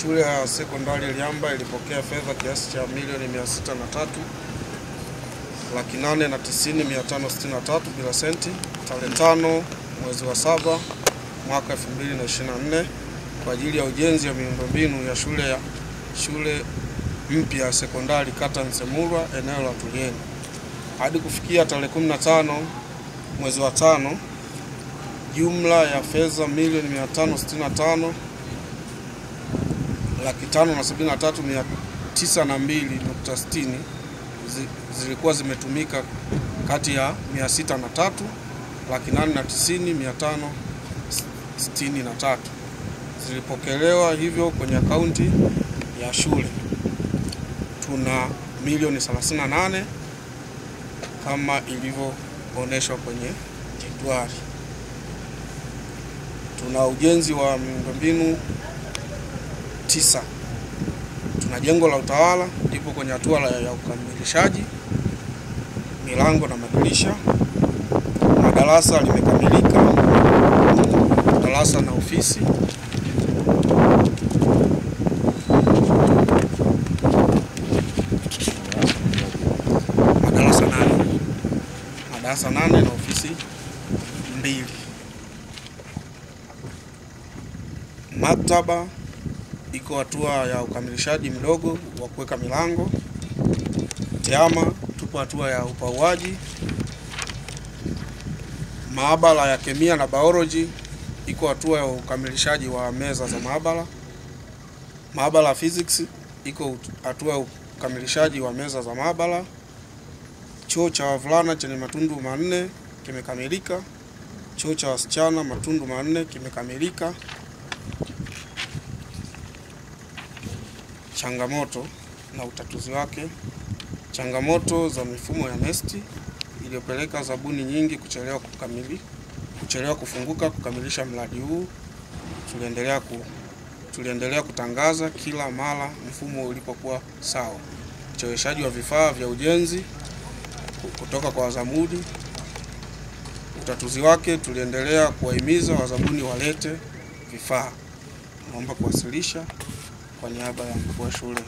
Shule ya sekondari Liamba ilipokea fedha kiasi cha milioni 603 890,563 bila senti tarehe 5 mwezi wa 7 mwaka 2024 kwa ajili ya ujenzi wa miundombinu ya shule mpya sekondari kata Nsemulwa eneo la Tulieni. Hadi kufikia tarehe 15 mwezi wa 5, jumla ya fedha milioni 565 573,902.60 zilikuwa zimetumika kati ya 603 890,563 zilipokelewa hivyo kwenye akaunti ya shule. Tuna milioni 38 kama ilivyoonyeshwa kwenye jedwali. Tuna ujenzi wa miundombinu 9. Tuna jengo la utawala lipo kwenye hatua ya ukamilishaji, milango na madirisha. Madarasa limekamilika, darasa na ofisi. Madarasa 8. Madarasa 8 na ofisi 2. Maktaba iko hatua ya ukamilishaji mdogo wa kuweka milango. Tehama tupo hatua ya upauaji. Maabara ya kemia na biology iko hatua ya ukamilishaji wa meza za maabara. Maabara ya physics iko hatua ya ukamilishaji wa meza za maabara. Choo cha wavulana chenye matundu 4 kimekamilika. Choo cha wasichana matundu 4 kimekamilika. Changamoto na utatuzi wake. Changamoto za mifumo ya nesti iliyopeleka zabuni nyingi kuchelewa kufunguka kukamilisha mradi huu. Tuliendelea kutangaza kila mara mfumo ulipokuwa sawa. Ucheleweshaji wa vifaa vya ujenzi kutoka kwa wazabuni. Utatuzi wake, tuliendelea kuwahimiza wazabuni walete vifaa. Naomba kuwasilisha kwa niaba ya mkuu wa shule.